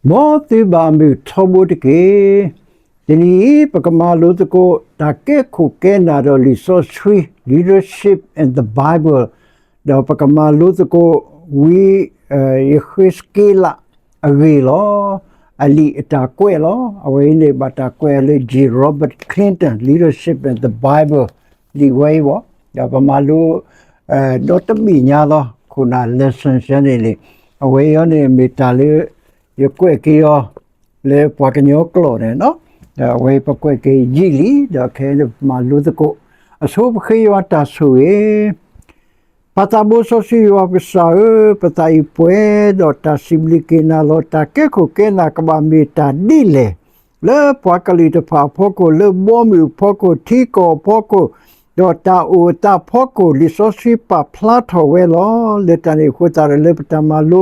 မ်သုဘၣ်မုာ်ထီဘိတက့ၢ်. တနံၤအံၤ ပကမၤလိသကိး တၢ်ကဲခိၣ်ကဲနၢ်ဒီးလံာ်စီဆှံ Leadership and the Bible, ဒီးပကမၤလိသကိး ဝံယဃ့းစက့လးအဂ့ၢ်လီၤ. အလံာ်အတၢ်ကွဲးလီၤ. အဝဲအံၤန့ၣ် ဘၣ်တၢ်ကွဲးအီၤလၢ J Robert Clinton, Leadership and the Bible လံာ်ဝဲအံၤဘၣ်. ဒီးပမၤလိ ဒီတဘ့ၣ်ညါလီၤ. ခိၣ်နၢ် lesson န့ၣ်န့ၣ် အဝဲအံၤန့ၣ် မ့ၢ်တၢ်လၢ ယကွဲးက့ၤအီၤ လၢပှၤကညီကျိာ်န့ၣ်, ဒီးအဝဲပကွဲးက့ၤယံာ်လံ, ဒီးခဲအံၤန့ၣ် ပမၤလိသကိး. အဆိပဃ့ယွၤတၢ်ဆိၣ်ဂ့ၤ ပၢ်သးဘိစီဆှံယွၤပကစၢ်ဧၢ, ပသးအံၤပှဲၤဒီးတၢ်စံးဘျုးက့ၤနၤလီၤ. တၢ်ကဲခိၣ်ကဲနၢ်ကဘၣ်မ့ၢ်တၢ်ဒ်လဲၣ်, လၢပှၤကလုာ်တဖၣ်အဖီခိၣ်, လၢဘီမုၢ်အဖီခိၣ်, ထံကီၢ်အဖီခိၣ်, ဒီးတၢ်အိၣ်အသးအဖီခိၣ်, လံာ်စီဆှံပာ်ဖျါထီၣ်ဝဲလီၤ. လၢတၢ်န့ၣ်အဃိသတးဒီး လၢပတၢ်မၤလိ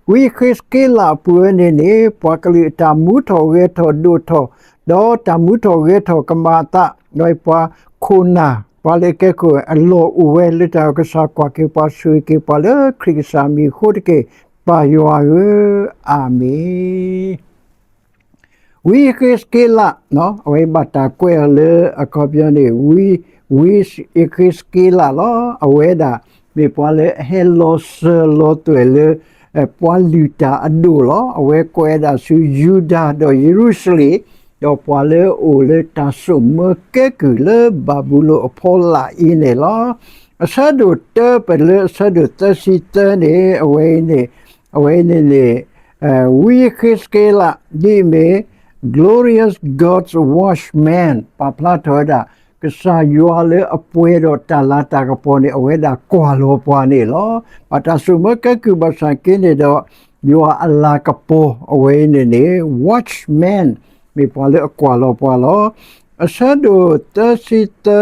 ဝံယဃ့းစက့လးအပူၤဝဲန့ၣ်န့ၣ် ပှၤကလုာ်အတၢ်မူထီၣ်ဂဲၤထီၣ်ဒိၣ်ထီၣ်, ဒီးတၢ်မူထီၣ်ဂဲၤထီၣ်ကမၤအသး, ဒီးပှၤခိၣ်နၢ်, ပှၤလၢအကဲခိၣ်အလီၢ်အိၣ်ဝဲ လၢတၢ်ကစၢ်ကွၢ်က့ၤပှၤဆိၣ်ဂ့ၤက့ၤပှၤလၢခရံာ်ကစၢ်မံၤအဃိတက့ၢ်, ပၢ်ယွၤဧၢ, အၤမ့ၣ်. ဝံယဃ့းစက့လး, အဝဲဘၣ်တၢ်ကွဲးအီၤလၢအခီပညီန့ၣ် ဝံယဃ့းစက့လးလီၤ. အဝဲဒၣ်မ့ၢ်ပှၤလၢအဟဲလီၤစၢၤလီၤသွဲၣ်လၢ ပှၤလုၢ်တၢ်အဒိၣ်လီၤ. အဝဲကွဲးဝဲဒၣ်ဆူယူဒၤဒီးယရူၤၡလ့ၣ်, ဒီးပှၤလၢအအိၣ်လၢတၢ်စိာ်မၢကဲကုၢ်လၢဘၤဘူလိၣ်အဖီလာ်အံၤန့ၣ်လီၤ. အဆၢဒိၣ်တၢပၢၢ်လၢအဆၢဒိၣ်သၢဆံသၢန့ၣ်, အဝဲအံၤန့ၣ်, အဝဲန့ၣ်န့ၣ် ဝံယဃ့းစက့လး ဒ်အမ့ၢ် Glorious God's Watchman ပာ်ဖျါထီၣ်ဝဲဒၣ် ကစၢ်ယွၤလၢအပှဲၤဒီးတၢ်လၤတၢ်ကပီၤန့ၣ် အဝဲဒၣ်ကွၢ်လီၤပှၤန့ၣ်လီၤ. ဘၣ်တၢ်စိာ်မၢကဲကုၢ်ဘၣ်ဆၣ်က့န့ၣ်ဒီး ယွၤအလၤကပီၤ အဝဲအံၤန့ၣ်န့ၣ် watchman မ့ၢ်ပှၤလၢအကွၢ်လီၤပှၤလီၤ. အဆၢဒိၣ်သၢဆံသၢ,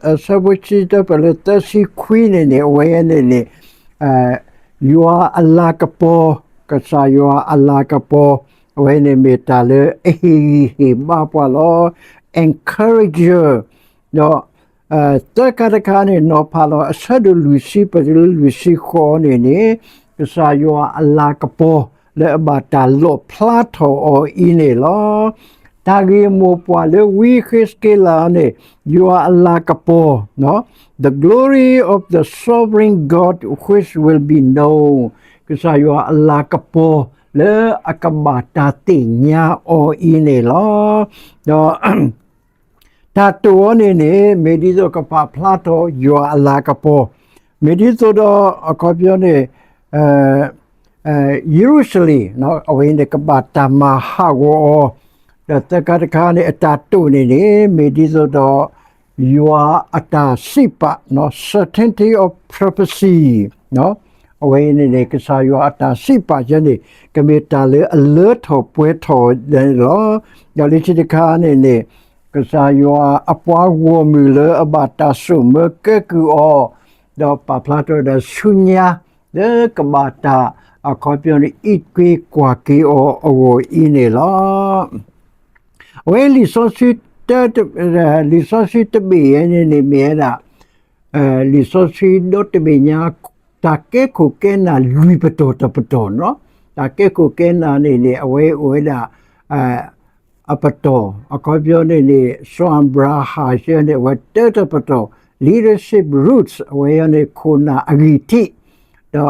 အဆၢဖိဆံတၢပၢၢ်လၢသၢဆံခွံန့ၣ်န့ၣ် အဝဲန့ၣ်န့ၣ် ယွၤအလၤကပီၤ, ကစၢ်ယွၤအလၤကပီၤ, အဝဲန့ၣ်မ့ၢ်တၢ်လၢအဟ့ၣ်ဂံၢ်ဟ့ၣ်ဘါပှၤလီၤ. Encourager, ဒီး သၢခါတခါန့ၣ် နီၤဖးလီၤ အဆၢဒိၣ်လွံၢ်ဆံပၢၢ်တုၤလၢလွံၢ်ဆံဃိးန့ၣ်န့ၣ် ကစၢ်ယွၤအလၤကပီၤ လၢအဘၣ်တၢ်လီၣ်ဖျါထီၣ်အီၤအံၤန့ၣ်လီၤ. တၢ်ဂ့ၢ်မိၢ်ပှၢ်လၢဝံယဃ့းစက့လးန့ၣ် ယွၤအလၤကပီၤ, the glory of the sovereign God which will be known, ကစၢ်ယွၤအလၤကပီၤ လၢအကဘၣ်တၢ်သ့ၣ်ညါအီၤအံၤန့ၣ်လီၤ. ဒီး တၢ်တိာ်အီၤန့ၣ်န့ၣ် မ့ၢ်ဒ်သိးကပာ်ဖျါထီၣ်ယွၤအလၤကပီၤ, မ့ၢ်ဒ်သိးဒီး အခီပညီန့ၣ် ယရူၤၡလ့ၣ် အဝဲန့ၣ်ကဘၣ်တၢ်မၤဟးဂီၤအီၤ, ဒီးသၢခါတခါန့ၣ် အတၢ်တိာ်န့ၣ်န့ၣ် မ့ၢ်ဒ်သိးဒီး ယွၤအတၢ်စံးပာ် certainty of prophecy, အဝဲအံၤန့ၣ်န့ၣ် ကစၢ်ယွၤအတၢ်စံးပာ်ယဲန့ၣ် ကမ့ၢ်တၢ်လၢအလၢထီၣ်ပှဲၤထီၣ်န့ၣ်လီၤ. ဒီးလၢခံတခါန့ၣ်န့ၣ် ကစၢ်ယွၤအပှၤဂီၢ်မုၢ်လၢအဘၣ်တၢ်စိာ်မၢကဲကုၢ်အီၤ, ဒီးပာ်ဖျါထီၣ်ဝဲဒၣ်ဆူညါ လၢကဘၣ်တၢ်အခီပညီန့ၣ် အံးကွံကွၢ်က့ၤအီၤအဂီၢ်အံၤန့ၣ်လီၤ. အဝဲလံာ်စီဆှံ လံာ်စီဆှံတဘ့ၣ်အံၤန့ၣ်န့ၣ်မ့ၢ်ဝဲဒၣ် လံာ်စီဆှံဒီတဘ့ၣ်ညါ တၢ်ကဲခိၣ်ကဲနၢ်လွံၢ်ပတီၢ်တပတီၢ်န့ၣ်လီၤ. တၢ်ကဲခိၣ်ကဲနၢ်န့ၣ်န့ၣ် အဝဲအိၣ်ဝဲဒၣ် အပတီၢ် အခီပညီန့ၣ်န့ၣ် စီၤအၤဘြၤဟၣ်ဆၢန့ၣ် အဝဲတၢတပတီၢ် leadership roots အဝဲန့ၣ် ခိၣ်နၢ်အဂံၢ်ထံး ဒီး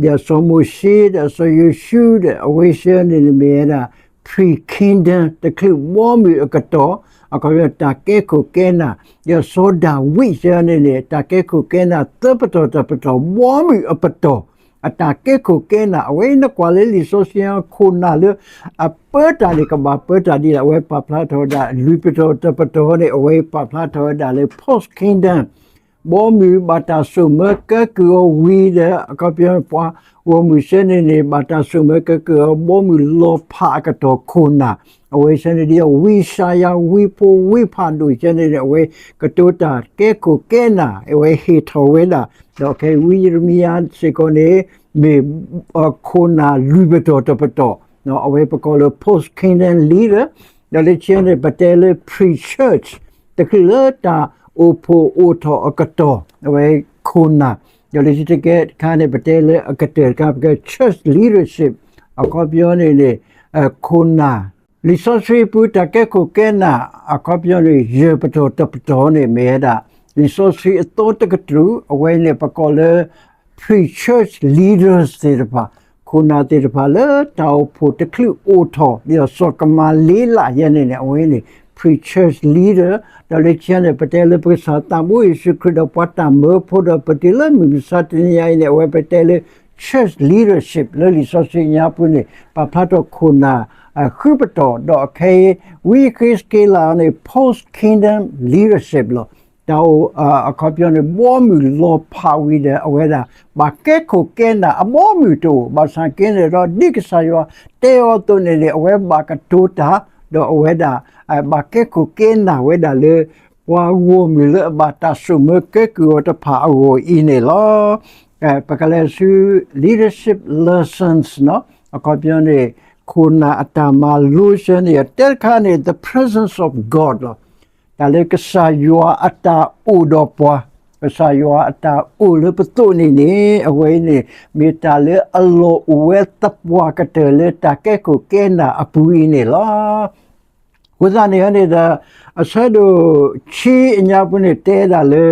ဒီးစီၤမိၤၡ့ ဒီးစီၤယိၤၡူး ဒီးအဝဲဆၢန့ၣ်န့ၣ်မ့ၢ်ဝဲဒၣ် pre-Kingdom တချုးဘီမုၢ်အကတီၢ် အခီပညီတၢ်ကဲခိၣ်ကဲနၢ်, ဒီးစီၤဒၤဝံးဆၢန့ၣ်န့ၣ် တၢ်ကဲခိၣ်ကဲနၢ်သၢပတီၢ်တပတီၢ် ဘီမုၢ်အပတီၢ် အတၢ်ကဲခိၣ်ကဲနၢ် အဝဲနကွၢ်လၢလံာ်စီဆှံအခိၣ်နၢ်လၢ အပၢတၢ်န့ၣ် ကဘၣ်ပၢတၢ်ဒ်လဲၣ် အဝဲပာ်ဖျါထီၣ်ဝဲဒၣ် လွံၢ်ပတီၢ်တပတီၢ်န့ၣ် အဝဲပာ်ဖျါထီၣ်ဝဲဒၣ်လၢ post-Kingdom ဘီမုၢ်ဘၣ်တၢ်စိာ်မၢကဲကုၢ်အီၤဝံၤဒီး အခီပညီပှၤဂီၢ်မုၢ်ဆၢန့ၣ်န့ၣ် ဘၣ်တၢ်စိာ်မၢကဲကုၢ်အီၤဘီမုၢ်လီၤဖးအကတီၢ်ခိၣ်နၢ် အဝဲဆၢန့ၣ်ဒ်အဝံယၡါယၤ ဝံဖိဝံဖးဒိၣ်ဆၢန့ၣ်န့ၣ် အဝဲကတိၤတၢ်ကဲခိၣ်ကဲနၢ် အဝဲဟ့ၣ်ထီၣ်ဝဲဒၣ် ဒီးခဲအံၤဝံယံးရမံယၤစ့ၢ်ကီးန့ၣ် မ့ၢ် ခိၣ်နၢ်လွံၢ်ပတီၢ်တပတီၢ် အဝဲပကိးလၢ post-Kingdom leader ဒီးလၢခံန့ၣ် ပတဲလၢ pre-church တချုးလၢတၢ်အိၣ်ဖှိၣ်အိၣ်ထီၣ်အကတီၢ် အဝဲခိၣ်နၢ် ဒီးလၢခံတကဲတခါန့ၣ် ပတဲလၢအကတၢၢ်တခါ ပကဲ church leadership အခီပညီန့ၣ်န့ၣ် ခိၣ်နၢ်, လံာ်စီဆှံပူၤတၢ်ကဲခိၣ်ကဲနၢ် အခီပညီန့ၣ် ယဲၢ်ပတီၢ်တပတီၢ်န့ၣ်မ့ၢ်ဝဲဒၣ် လံာ်စီဆှံအသီတကတြူၢ် အဝဲန့ၣ်ပကိးလၢ pre-church leaders သ့ၣ်တဖၣ်, ခိၣ်နၢ်သ့ၣ်တဖၣ်လၢတၢ်အိၣ်ဖှိၣ်တချုးအိၣ်ထီၣ် ဒ်သိးစီၤကမၤလ့လးယဲန့ၣ်န့ၣ် အဝဲန့ၣ် pre-church leader, ဒီးလၢခံန့ၣ် ပတဲလၢပကစၢ်သးဘိယ့ၣ်ၡူးခရံာ်ဒီးပှၤတၢ်မၢဖိဒီး ပတုၤလၢမုၢ်မဆါတနံၤညါအံၤန့ၣ် အဝဲပတဲလၢ church leadership လၢလံာ်စီဆှံညါပူၤန့ၣ် ပာ်ဖျါထီၣ်ခိၣ်နၢ် ဃုပတီၢ် ဒီးအခဲအံၤ ဝံယဃ့းစက့လးန့ၣ် post kingdom leadership လီၤ. တၢ်အိၣ်အခီပညီန့ၣ် ဘီမုၢ်လီၤဖးဝံၤဒီး အဝဲဒၣ် ဘၣ်ကဲခိၣ်ကဲနၢ်အဘီမုၢ်တအိၣ်, ဘၣ်ဆၣ်က့န့ၣ်ဒီး ဒ်ကစၢ်ယွၤတဲအီၤအသိးန့ၣ်န့ၣ် အဝဲဘၣ်ကတိၤတၢ်, ဒီးအဝဲဒၣ် ဘၣ်ကဲခိၣ်ကဲနၢ်ဝဲဒၣ်လၢ ပှၤဂီၢ်မုၢ်လၢအဘၣ်တၢ်ဆိၣ်မၢကဲကုၢ်အီၤတဖၣ်အဂီၢ်အံၤန့ၣ်လီၤ. ပကလဲၤဆူ leadership lessons အခီပညီန့ၣ် ခိၣ်နၢ်အတၢ်မၤလိစဲန့ၣ် တဲတခါန့ၣ် the presence of God လီၤ. တၢ်လၢကစၢ်ယွၤအတၢ်အိၣ်ဒီးပှၤ, ကစၢ်ယွၤအတၢ်အိၣ်လၢပသိးန့ၣ်န့ၣ် အဝဲအံၤန့ၣ် မ့ၢ်တၢ်လၢအလီၢ်အိၣ်ဝဲသပှၢ်ကတၢၢ်လၢတၢ်ကဲခိၣ်ကဲနၢ်အပူၤအံၤန့ၣ်လီၤ. အဃိသတးန့ၣ်န့ၣ်ဒီး အဆၢဒိၣ်ခံအညါပူၤန့ၣ်တဲဒၣ်လၢ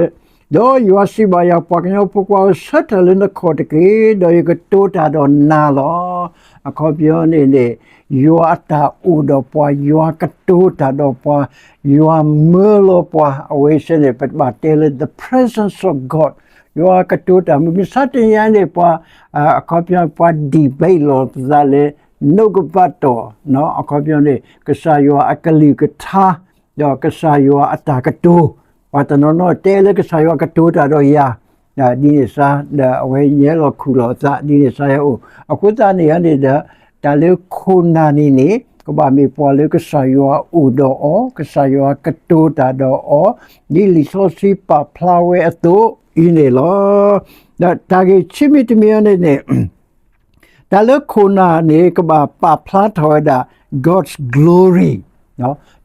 ဒီးယွၤစံးဘၣ်ယၤ, ပှၤကညီဖိခွါဧၢ, ဆၢထၢၣ်လၢနခီၣ်တက့ၢ်, ဒီးယကတိၤတၢ်ဒီးနၤလီၤ. အခီပညီန့ၣ်န့ၣ် ယွၤအတၢ်အိၣ်ဒီးပှၤ, ယွၤကတိၤတၢ်ဒီးပှၤ, ယွၤမၢလီၤပှၤ, အဝဲစဲန့ၣ် ပဘၣ်တဲလၢ the presence of God, ယွၤကတိၤတၢ်, မုၢ်မဆါတနံၤညါန့ၣ် ပှၤ အခီပညီ ပှၤ debate လီၤပသးလၢ နိၣ်ကပၤတီၢ်, အခီပညီန့ၣ် ကစၢ်ယွၤအကလုၢ်ကထါ ဒီးကစၢ်ယွၤအတၢ်ကတိၤ, ပှၤတနီၤနီၤတဲလၢကစၢ်ယွၤကတိၤတၢ်ဒီးယၤ ဒ်န့ၣ်စါ, ဒီးအဝဲညဲလီၤခူၣ်လီၤအသး ဒ်န့ၣ်စါယအိၣ်, အဃိသတးန့ၣ်န့ၣ်ဒီး တၢ်လၢခိၣ်နၢ်န့ၣ်န့ၣ် ကဘၣ်မ့ၢ်ပှၤလၢကစၢ်ယွၤအိၣ်ဒီးအီၤ, ကစၢ်ယွၤကတိၤတၢ်ဒီးအီၤ, ဒ်လံာ်စီဆှံပာ်ဖျါဝဲအသိးအံၤန့ၣ်လီၤ. ဒီးတၢ်ဂ့ၢ်ခံမံၤတမံၤအံၤန့ၣ်န့ၣ် တၢ်လၢခိၣ်နၢ်န့ၣ် ကဘၣ်ပာ်ဖျါထီၣ်ဝဲဒၣ် God's glory,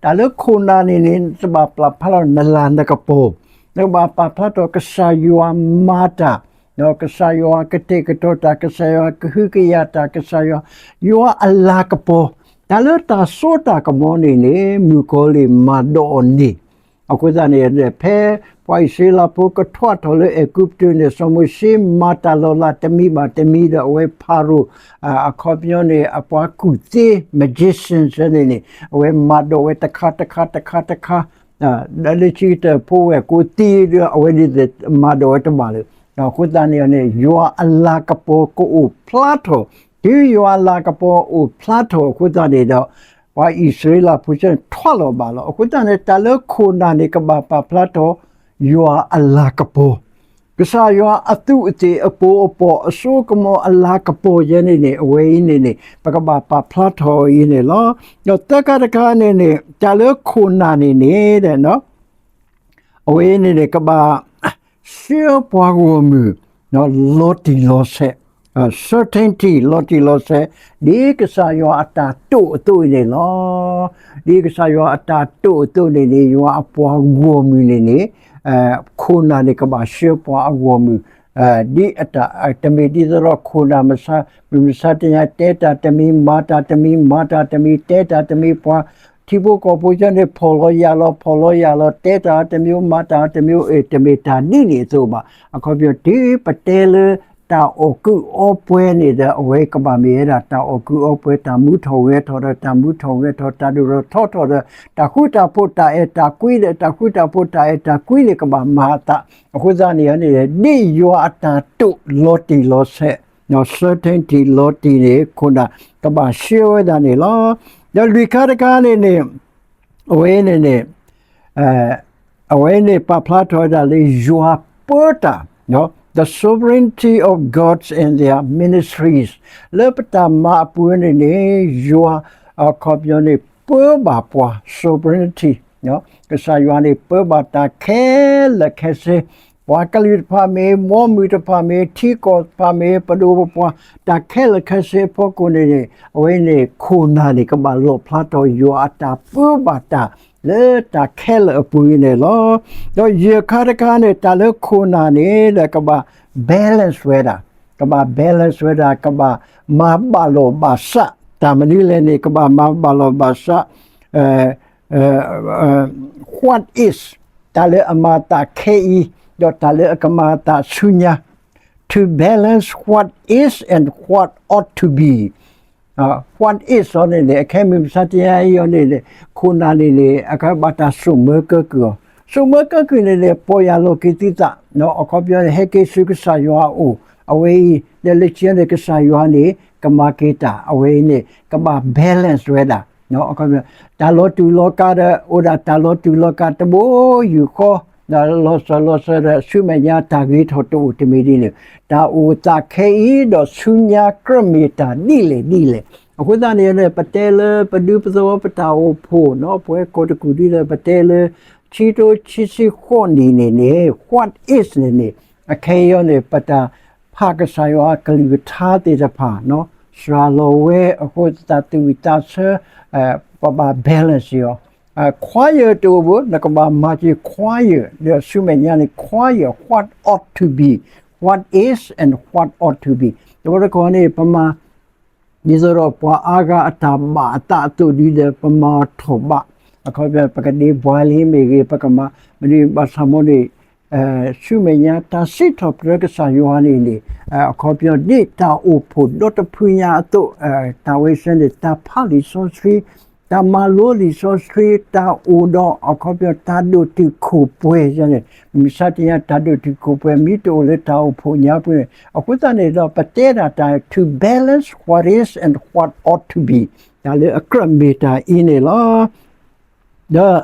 တၢ်လၢခိၣ်နၢ်န့ၣ်န့ၣ် နတဘၣ်ပာ်ဖျါထီၣ်နလၤနကပီၤ, နကဘၣ်ပာ်ဖျါထီၣ်ကစၢ်ယွၤမၤတၢ်, ကစၢ်ယွၤကတဲာ်ကတီၤတၢ်, ကစၢ်ယွၤကဟုကယာ်တၢ်, ကစၢ်ယွၤ, ယွၤအလၤကပီၤ, တၢ်လၢတၢ်စိတၢ်ကမီၤန့ၣ်န့ၣ် မုၣ်ကီၤလံၢ်မၤဒိးအီၤန့ၣ် အဃိသတးန့ၣ် ဖဲပှၤအံၣ်စရ့လးဖိကထွးထီၣ်လၢအဲၤကူပတူးန့ၣ် စီၤမိၤၡ့မၤတၢ်လီၤလးတမံၤဘၣ်တမံၤဒီး အဝဲဖၤရိၤ အခီပညီန့ၣ် အပှၤကူၣ်သ့ magician စဲန့ၣ်န့ၣ် အဝဲမၤဒိးဝဲတခါတခါတခါတခါ, ဒီးလၢခံကတၢၢ်ဖိဝဲၢ်ကိးသံဒီး အဝဲဒ်သိးမၤဒိးဝဲတဘၣ်လၢၤ. အဃိသတးန့ၣ်န့ၣ် ယွၤအလၤကပီၤကအိၣ်ဖျါထီၣ်, တုၤယွၤအလၤကပီၤအိၣ်ဖျါထီၣ်အဃိသတးန့ၣ်ဒီး ပှၤအံၣ်စရ့လးဖိစဲန့ၣ် ထွးလီၤဘၣ်လီၤ. အဃိသတးန့ၣ် တၢ်လၢခိၣ်နၢ်န့ၣ် ကဘၣ်ပာ်ဖျါထီၣ် ယွၤအလၤကပီၤ, ကစၢ်ယွၤအသူးအသ့ၣ်အပိာ်အပီၣ်အစိကမီၤအလၤကပီၤယဲန့ၣ်န့ၣ် အဝဲအံၤန့ၣ်န့ၣ် ပကဘၣ်ပာ်ဖျါထီၣ်အီၤအံၤန့ၣ်လီၤ. ဒီးသၢခါတခါန့ၣ်န့ၣ် တၢ်လၢခိၣ်နၢ်န့ၣ်န့ၣ် အဝဲအံၤန့ၣ်န့ၣ် ကဘၣ်ဆှၢပှၤဂီၢ်မုၢ် လီၤတံၢ်လီၤဆဲး, certainty လီၤတံၢ်လီၤဆဲး, ဒ်ကစၢ်ယွၤအတၢ်တိာ်အသိးအံၤန့ၣ်လီၤ. ဒ်ကစၢ်ယွၤအတၢ်တိာ်အသိးန့ၣ်န့ၣ် ယွၤအပှၤဂီၢ်မုၢ်န့ၣ်န့ၣ် ခိၣ်နၢ်န့ၣ် ကဘၣ်ဆှၢပှၤအဂီၢ်မုၢ် ဒ်အတၢ် တမ့ၢ်ဒ်သိးဒီးခိၣ်နၢ်မဆါ, မုၢ်မဆါတနံၤ တဲတၢ်တမံၤ မၤတၢ်တမံၤ မၤတၢ်တမံၤ တဲတၢ်တမံၤ ပှၤထံဖိကီၢ်ဖိစဲန့ၣ် ဖီၣ်လီၤယာ်လီၤ ဖီၣ်လီၤယာ်လီၤ တဲတၢ်တမံၤ မၤတၢ်တမံၤ အ့ တမ့ၢ်တၢ်ဒ်န့ၣ်အသိးဘၣ်. အခီပညီ တုၤပတဲလၢတၢ်အီၣ်ကုးအီပှဲၤန့ၣ်ဒီး အဝဲကဘၣ်မ့ၢ်ဝဲဒၣ်တၢ်အီၣ်ကုးအီပှဲၤ တၢ်မူထီၣ်ဂဲၤထီၣ်ဒီး တၢ်မူထီၣ်ဂဲၤထီၣ် တၢ်ဒိၣ်ထီၣ်ထီထီၣ်ဒီး တၢ်ဃူတၢ်ဖိးတၢ်အဲၣ်တၢ်ကွံဒီး တၢ်ဃူတၢ်ဖိးတၢ်အဲၣ်တၢ်ကွံန့ၣ် ကဘၣ်မၤအသး. အဃိသတးန့ၣ်န့ၣ် ဒ်ယွၤအတၢ်တိာ်လီၤတံၢ်လီၤဆဲး certainty လီၤတံၢ်န့ၣ် ခိၣ်နၢ်ကဘၣ်ဆှၢဝဲဒၣ်န့ၣ်လီၤ. ဒီးလွံၢ်ခါတခါန့ၣ်န့ၣ် အဝဲန့ၣ်န့ၣ် အဝဲန့ၣ်ပာ်ဖျါထီၣ်ဝဲဒၣ်လၢယွၤပၢတၢ် the sovereignty of God and their ministries လၢပတၢ်မၤအပူၤန့ၣ်န့ၣ် ယွၤအခီပညီန့ၣ် ပၢဘၣ်ပှၤ sovereignty ကစၢ်ယွၤန့ၣ် ပၢဘၣ်တၢ်ခဲလၢာ်ခဲဆ့, ပှၤကလုာ်တဖၣ်မ့ၢ် ဘီမုၢ်တဖၣ်မ့ၢ် ထံကီၢ်တဖၣ်မ့ၢ် ပဒိၣ်ပပှၢ် တၢ်ခဲလၢာ်ခဲဆ့အဖီခိၣ်န့ၣ်န့ၣ် အဝဲန့ၣ်ခိၣ်နၢ်န့ၣ် ကဘၣ်လီၣ်ဖျါထီၣ်ယွၤအတၢ်ပၢဘၣ်တၢ် လၢတၢ်ခဲလၢာ်အပူၤအံၤန့ၣ်လီၤ. ဒီးယဲၢ်ခါတခါန့ၣ် တၢ်လၢခိၣ်နၢ်န့ၣ်ဒီး ကဘၣ် balance ဝဲဒၣ်, ကဘၣ် balance ဝဲဒၣ် ကဘၣ်မၤဘၣ်လိာ်ဘၣ်စး တၢ်မနုၤလဲၣ်န့ၣ် ကဘၣ်မၤဘၣ်လီၤဘၣ်စး what is တၢ်လၢအမၤအသးခဲအံၤ ဒီးတၢ်လၢအကမၤအသးဆူညါ to balance what is and what ought to be. What is အီၤန့ၣ်န့ၣ် အခဲမုၢ်မဆါတနံၤအံၤအီၤန့ၣ်န့ၣ် ခိၣ်နၢ်န့ၣ်န့ၣ် အကဘၣ်တၢ်စိာ်မၢကၢကုၢ်အီၤ, စိာ်မၢကၢကုၢ်န့ၣ်န့ၣ် ပီၢ်ယၢ်လီၤက့ၤသုသး အခီပညီန့ၣ် ဟဲက့ၤဆူကစၢ်ယွၤအအိၣ် အဝဲအံၤ ဒီးလၢခံန့ၣ် ကစၢ်ယွၤန့ၣ် ကမၤက့ၤတၢ် အဝဲအံၤန့ၣ် ကဘၣ် balance ဝဲဒၣ် တၢ်လီၤတူာ်လီၤကာ်ဒီး အိၣ်ဒၣ်တၢ်လီၤတူာ်လီၤကာ်တဘိယူၢ်ဃီ ဒီးလီၤစၢၤလီၤစၢၤဒီးဆူမဲာ်ညါတၢ်ဂ့ၤထီၣ်တအိၣ်တမံၤဒ်န့ၣ် တၢ်အိၣ်သးခဲအံၤဒီးဆူညါကြၢးမ့ၢ်တၢ်ဒ်လဲၣ်ဒ်လဲၣ်. အဃိသတးန့ၣ် ပတဲလၢပဒူပသဝီပတၢ်အိၣ်ဖှိၣ်နီၤ ပဝဲကိးတကူၣ်ဒ်လဲၣ် ပတဲလၢ ခံကထိခံဆံဃိးနံၣ်န့ၣ်န့ၣ် what is န့ၣ်န့ၣ် အခဲအံၤအီၤန့ၣ် ပတၢ်ဖးကစၢ်ယွၤအကလုၢ်ကထါသ့ၣ်တဖၣ် စှၤလီၤဝဲအဃိသတး သူၣ်ဝံၣ်သးဆၢ ပဘၣ် balance အီၤ choir တအိၣ်ဘၣ် နကဘၣ်မၤက့ၤ choir ဒီးဆူမဲာ်ညါန့ၣ် choir what ought to be, what is and what ought to be တဘျီတခီၣ်န့ၣ် ပမၤ ဒ်သိးဒီးပှၤအါဂၤအတၢ်ဘၣ်အသးအသိးဒ်ဒီး ပမၤအီၤထီၣ်ဘး အခီပညီ ပကဒ့ violin မ့ၢ်ဂ့ၤ ပကမၤ မနုၤဘၣ်ဆၣ်မ့ၢ်န့ၣ် ဆူမဲာ်ညါတၢ်စံးထီၣ်ပတြၢၤကစၢ်ယွၤန့ၣ်န့ၣ် အခီပညီဒ်တၢ်အိၣ်ဖှိၣ်ဒီတဖုညါအသိး တၢ်ဝဲဆၢန့ၣ် တၢ်ဖးလံာ်စီဆှံ တၢ်မၤလိလံာ်စီဆှံ တၢ်အိၣ်ဒီးအခီပညီတၢ်ဒိၣ်တုာ်ခိၣ်ပှဲၤန့ၣ် မုၢ်မဆါတနံၤ တၢ်ဒိၣ်တုာ်ခိၣ်ပှဲၤ မ့ၢ်တအိၣ်လၢတၢ်အိၣ်ဖှိၣ်ညါပူၤန့ၣ် အဃိသတးန့ၣ်ဒီး ပတဲဒၣ်တၢ် to balance what is and what ought to be တၢ်လၢအကြၢးမ့ၢ်တၢ်အံၤန့ၣ်လီၤ. ဒီး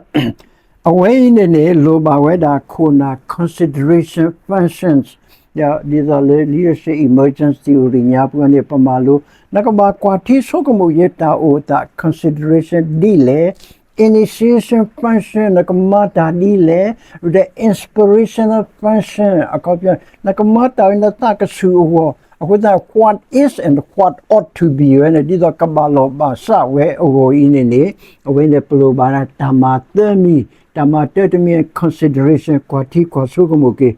အဝဲအံၤန့ၣ်န့ၣ် လိၣ်ဘၣ်ဝဲဒၣ်ခိၣ်နၢ် consideration functions ဒ်သိးလၢ leadership emergence theory ညါပူၤန့ၣ် ပမၤလိ နကဘၣ်ကွၢ်ထံဆိကမိၣ်ယဲတၢ်အိၣ်သး consideration ဒ်လဲၣ် initiation function နကမၤတၢ်ဒ်လဲၣ် ဒီး inspirational function အခီပညီ နကမၤတၢ်ဝဲနသးကဆူၣ်အဂီၢ် အဃိသတး what is and what ought to be ဝဲန့ၣ် ဒ်သိးကဘၣ်လီၤဘၣ်စးဝဲအဂီၢ်အံၤန့ၣ်န့ၣ် အဝဲန့ၣ်ပလိၣ်ဘၣ်ဒၣ် တၢ်မၤသၢမံၤ တၢ်မၤတၢတမံၤ consideration ကွၢ်ထံကွၢ်ဆိကမိၣ်က့ၤ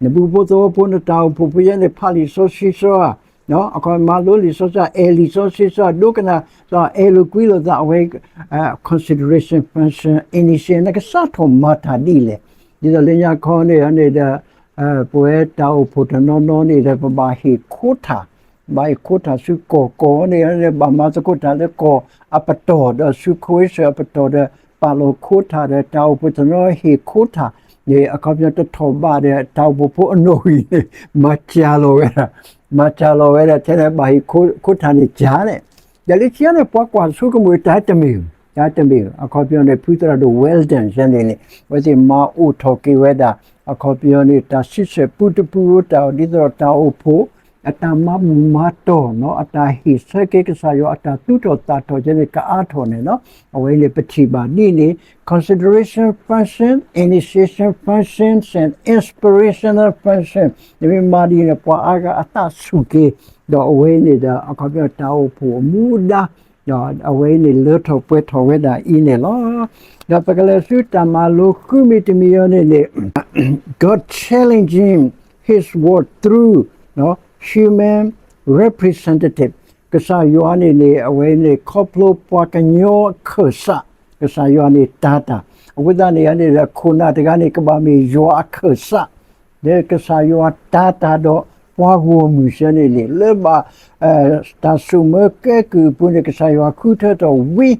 နပူဖိသဝီဖိ နတၢ်အိၣ်ဖှိၣ်ဖိယဲန့ၣ် ဖးလံာ်စီဆှံစီဧါ အခီမၤလိလံာ်စီဆှံ အဲၣ်လံာ်စီဆှံစီ ဒိကနၣ်စီ အဲၣ်လိာ်ကွံလိာ်သး အဝဲ consideration function initiation နကစးထီၣ်မၤတၢ်ဒ်လဲၣ် ဒ်သိးလၢညါခီန့ၣ်န့ၣ်ဒီး ပဝဲတၢ်အိၣ်ဖှိၣ်တနီၤနီၤန့ၣ်ဒီး ပဘၣ်ဟ့ၣ်ခိထၣ် ဘၣ်ဟ့ၣ်ခိထၣ်ဆူကီၢ်ကီၢ်န့ၣ် ဘၣ်မၤသကိးတၢ်လၢကီၢ်အပတီၢ် ဒီးဆူ coalition အပတီၢ်ဒီး ပာ်လီၤခိထၣ်ဒီးတၢ်အိၣ်ဖှိၣ်တနီၤဟ့ၣ်ခိထၣ်န့ၣ် အခီပညီတထီၣ်ဘးဒီး တၢ်အိၣ်ဖှိၣ်ဖိအနီၣ်ဂံၢ်န့ၣ် မၤစှၤလီၤဝဲဒၣ် မၤစှၤလီၤဝဲဒၣ် ထဲန့ၣ်ဘၣ်ဟ့ၣ်ခိထၣ်န့ၣ်စှၤန့ၣ် ဒီးလၢခံန့ၣ် ပှၤကွၢ်ဆိကမိၣ်တၢ်တမ့ၢ် တၢ်တမ့ၢ် အခီပညီန့ၣ် ဖုသရၣ်ဒိၣ် Weldon န့ၣ်န့ၣ် အဝဲသ့ၣ်မၤအိၣ်ထီၣ်က့ၤဝဲဒၣ် အခီပညီန့ၣ် တၢ်စံးဆၢပူတပူတၢ် ဒ်သိးဒီးတၢ်အိၣ်ဖှိၣ် အတၢ်မၤဘူၣ်မၤတီၢ်နီၤ အတၢ်ဟ့ၣ်ဆၢက့ၤကစၢ်ယွၤ အတၢ်သူၣ်ထီၣ်သးထီၣ်ကဲန့ၣ် ကအါထီၣ်န့ၣ်လီၤ. အဝဲန့ၣ်ပထံၣ်ဘၣ်ဒ်န့ၣ် consideration function, initiation functions and inspirational function နမ့ၢ်မၤဒ်န့ၣ် ပှၤအါဂၤအသးဆူၣ်က့ၤ ဒီးအဝဲန့ၣ်ဒီး အခီပညီတၢ်အိၣ်ဖှိၣ်အမူဒါ ဒီးအဝဲန့ၣ်လၢထီၣ်ပှဲၤထီၣ်ဝဲဒၣ်အံၤန့ၣ်လီၤ. ဒီးပကလဲၤဆူတၢ်မၤလိဃုမံၤတမံၤအံၤန့ၣ်န့ၣ် God challenging his word through human representative ကစၢ်ယွၤန့ၣ်န့ၣ် အဝဲန့ၣ်ခီဖျိပှၤကညီအခၢၣ်စး ကစၢ်ယွၤန့ၣ်တၤတၢ် အဃိသတးန့ၣ်န့ၣ်ဒီး ခိၣ်နၢ်တဂၤန့ၣ် ကဘၣ်မ့ၢ်ယွၤအခၢၣ်စး လၢကစၢ်ယွၤတၤတၢ်ဒီးပှၤဂီၢ်မုၢ်စ့ၢ်န့ၣ်န့ၣ် လၢဘၣ် တၢ်စိာ်မၢကဲကုၢ်အပူၤန့ၣ် ကစၢ်ယွၤဃုထၢထီၣ်ဝံ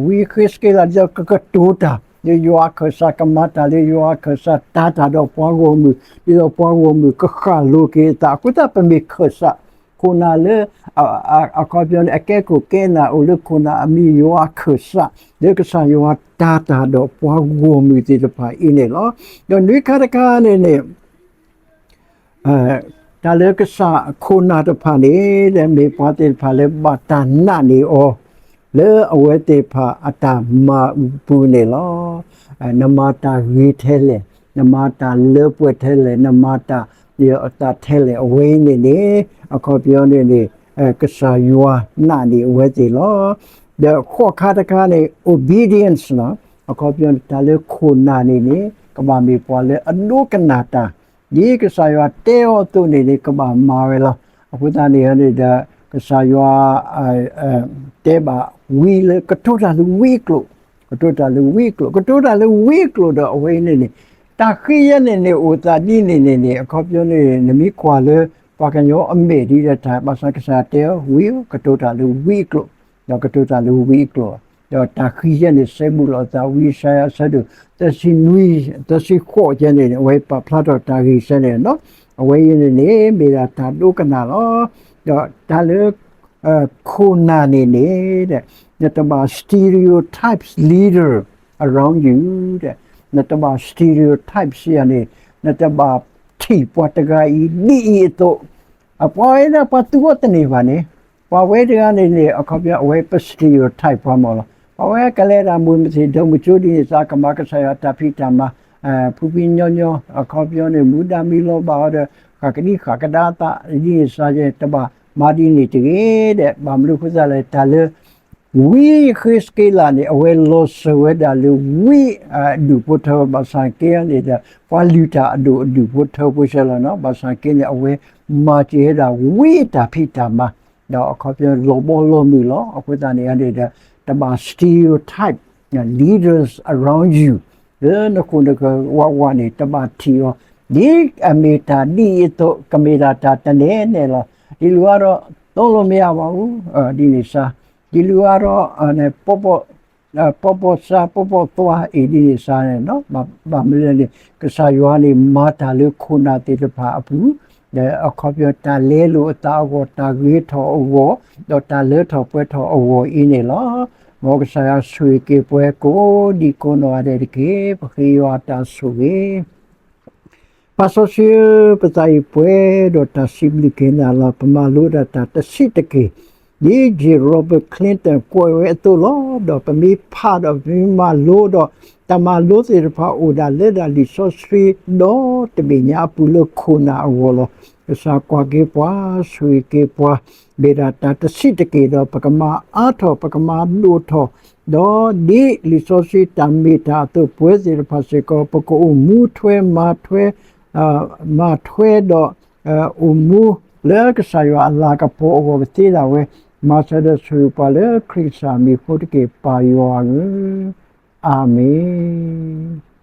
ဝံဃ့းစက့လး ဒ်သိးကကတိၤတၢ် လၢယွၤအခၢၣ်စး ကမၤတၢ်လၢယွၤအခၢၣ်စး တၤတၢ်ဒီးပှၤဂီၢ်မုၢ် ဒ်သိးပှၤဂီၢ်မုၢ်ကဃၣ်လိၤက့ၤအသး အဃိသတးပမ့ၢ်ခၢၣ်စး ခိၣ်နၢ်လၢ အခီပညီန့ၣ် အကဲခိၣ်ကဲနၢ်အိၣ်လၢခိၣ်နၢ်အမံၤယွၤအခၢၣ်စး လၢကစၢ်ယွၤတၤတၢ်ဒီးပှၤဂီၢ်မုၢ်သ့ၣ်တဖၣ်အံၤန့ၣ်လီၤ. ဒီးနွံခါတခါန့ၣ်န့ၣ် တၢ်လၢကစၢ်ခိၣ်နၢ်တဖၣ်န့ၣ် လၢမ့ၢ်ပှၤသ့ၣ်တဖၣ်လၢဘၣ်တၢ်နာ်န့ၢ်အီၤ လၢအဝဲသ့ၣ်တဖၣ်အတၢ်မၤပူၤန့ၣ်လီၤ. နမၤတၢ်ဂ့ၤထဲလဲၣ်, နမၤတၢ်လၢပှဲၤထဲလဲၣ်, နမၤတၢ်လၢအသးထဲလဲၣ် အဝဲအံၤန့ၣ်န့ၣ် အခီပညီန့ၣ်န့ၣ် ကစၢ်ယွၤနာ်န့ၢ်အဝဲသ့ၣ်လီၤ. ဒီးဃိးခါတခါန့ၣ် obedience လီၤ. အခီပညီန့ၣ် တၢ်လၢခိၣ်နၢ်န့ၣ်န့ၣ် ကဘၣ်မ့ၢ်ပှၤလၢအဒိကနၣ်တၢ် ဒ်ကစၢ်ယွၤတဲအီၤအသိးန့ၣ်န့ၣ် ကဘၣ်မၤဝဲလီၤ. အဃိသတးန့ၣ်န့ၣ်ဒီး ကစၢ်ယွၤ တဲဘၣ်ဝံလၢကတိၤတၢ်လၢဝံအကျိာ်, ကတိၤတၢ်လၢဝံအကျိာ်, ကတိၤတၢ်လၢဝံအကျိာ်ဒီးအဝဲအံၤန့ၣ်န့ၣ်, တၢ်ဃံယဲန့ၣ်န့ၣ်အိၣ်သးဒ်န့ၣ်န့ၣ်န့ၣ် အခီပညီန့ၣ် နမ့ၢ်ကွၢ်လၢ ပှၤကညီအမဲာ်ဒ်ဒီးတၢ် ဘၣ်ဆၣ်ကစၢ်ယွၤတဲအီၤ ဝံဧၢ, ကတိၤတၢ်လၢဝံအကျိာ်, ဒီးကတိၤတၢ်လၢဝံအကျိာ်, ဒီးတၢ်ဃံယဲန့ၣ် စဲဘူးလိာ်အသး ဝံယၡါယၤအဆၢဒိၣ် သၢဆံနွံ, သၢဆံဃိးကဲန့ၣ် အဝဲပာ်ဖျါထီၣ်တၢ်ဂ့ၢ်စဲန့ၣ်လီၤ. အဝဲအံၤန့ၣ်န့ၣ် မ့ၢ်ဒၣ်တၢ်ဒိကနၣ်လီၤ. ဒီးတၢ်လၢ ခိၣ်နၢ်န့ၣ်န့ၣ် နတဘၣ် stereotypes leader around you နတဘၣ် stereotypes ယၤန့ၣ် နတဘၣ်ထံၣ်ပှၤတဂၤအံၤဒ်အံၤအသိး, အပှၤဝဲဒၣ်ပှၤသူအီၤတန့ၢ်ဘၣ်န့ၣ်, ပှၤဝဲတဂၤန့ၣ်န့ၣ် အခီပညီ အဝဲပ stereotype ပှၤမၢ်လီၤ. ပှၤဝဲကလဲၤတၢ်မုာ်မသ့ၣ် ဒီးမုာ်ကၠိဒ်န့ၣ်သး ကမၤကစၢ်ယွၤတၢ်ဖံးတၢ်မၤ, ဖုဖံညီညီ အခီပညီန့ၣ် မူဒါမံလီၤဘၣ်အီၤဒီး ဃၣ်ကဒံဃၣ်ကဒါသးဒ်န့ၣ်သး တဘၣ်မၤဒ်န့ၣ်တဂ့ၤဒီး ဘၣ်မနုၤအဃိသတးလဲၣ် တၢ်လၢ ဝံဃ့းစက့လးန့ၣ် အဝဲလီၤစၢၤဝဲဒၣ်လၢဝံအဒူၣ်ဖိထၢ ဘၣ်ဆၣ်က့န့ၣ်ဒီး ပှၤလုၢ်တၢ်အဒိၣ်အဒူၣ်ဖိထၢဖိဆဲလီၤနီၤ ဘၣ်ဆၣ်က့န့ၣ် အဝဲမၤစၢၤဝဲဒၣ်ဝံအတၢ်ဖံးတၢ်မၤ ဒီးအခီပညီလီၤဘီလီၤမုၢ်လီၤ. အဃိသတးန့ၣ်န့ၣ်ဒီး တဘၣ် stereotype leaders around you လၢနဃိာ်နကဝးဝးန့ၣ် တဘၣ်ထံၣ်အီၤ ဒ်အမ့ၢ်တၢ်ဒ်အံၤအသိး ကမ့ၢ်ဒၣ်တၢ်တနဲၣ်နဲၣ်လီၤ. ဒ်လူၤအါဒီး သိလိမ့ၢ်အါဘၣ်အူ ဒ်န့ၣ်စါ ဒ်လူၤအါဒီး ပီၣ်ပီၣ်စါ ပီၣ်ပီၣ်သွါအံၤဒ်န့ၣ်စါန့ၣ် ဘၣ်မနုၤလဲၣ်န့ၣ် ကစၢ်ယွၤန့ၣ် မၤတၢ်လၢခိၣ်နၢ်သ့ၣ်တဖၣ်အပူၤ ဒီးအခီပညီတၢ်လဲလိာ်အသးအဂီၢ် တၢ်ဂ့ၤထီၣ်အဂီၢ် ဒီးတၢ်လၢထီၣ်ပှဲၤထီၣ်အဂီၢ်အံၤန့ၣ်လီၤ. မ်ကစၢ်ယွၤဆိၣ်ဂ့ၤက့ၤပှၤကိးဒံကိးနီၢ်ဂၤဒဲးတက့ၢ်. ပဃ့ယွၤတၢ်ဆိၣ်ဂ့ၤ ပၢ်စီဆှံဧၢ, ပသးအံၤပှဲၤဒီးတၢ်စံးဘျုးက့ၤနၤလီၤ. ပမၤလိဒၣ်တၢ်တဆံးတက့ၢ် ဒ်ယ့ၢ် Robert Clayton ကွဲးဝဲအသိးလီၤ. ဒီးပမ့ၢ်ဖးဒီးပမ့ၢ်မၤလိဒီး တၢ်မၤလိသ့ၣ်တဖၣ်အိၣ်ဒၣ်လၢဒၣ်လံာ်စီဆှံ ဒီတဘ့ၣ်ညါအပူၤလၢခိၣ်နၢ်အဂီၢ်လီၤ. ကစၢ်ကွၢ်က့ၤပှၤ ဆိၣ်ဂ့ၤက့ၤပှၤ မ့ၢ်ဒၣ်တၢ်တဆံးတက့ၢ်ဒီး ပကမၤအါထီၣ် ပကမၤဒိၣ်ထီၣ် ဒီးဒ်လံာ်စီဆှံတၢ်မ့ၢ်တၢ်အသိးပှဲၤသ့ၣ်တဖၣ်စ့ၢ်ကီး ပကအိၣ်မူထွဲမၤထွဲ မၤထွဲဒီး အိၣ်မူလၢကစၢ်ယွၤအလၤကပီၤအဂီၢ်ကသ့ဒၣ်ဝဲ မၤစၢၤဒီးဆိၣ်ဂ့ၤပှၤလၢခရံာ်ကစၢ်မံၤအဃိတက့ၢ် ပၢ်ယွၤဧၢ, အၤမ့ၣ်.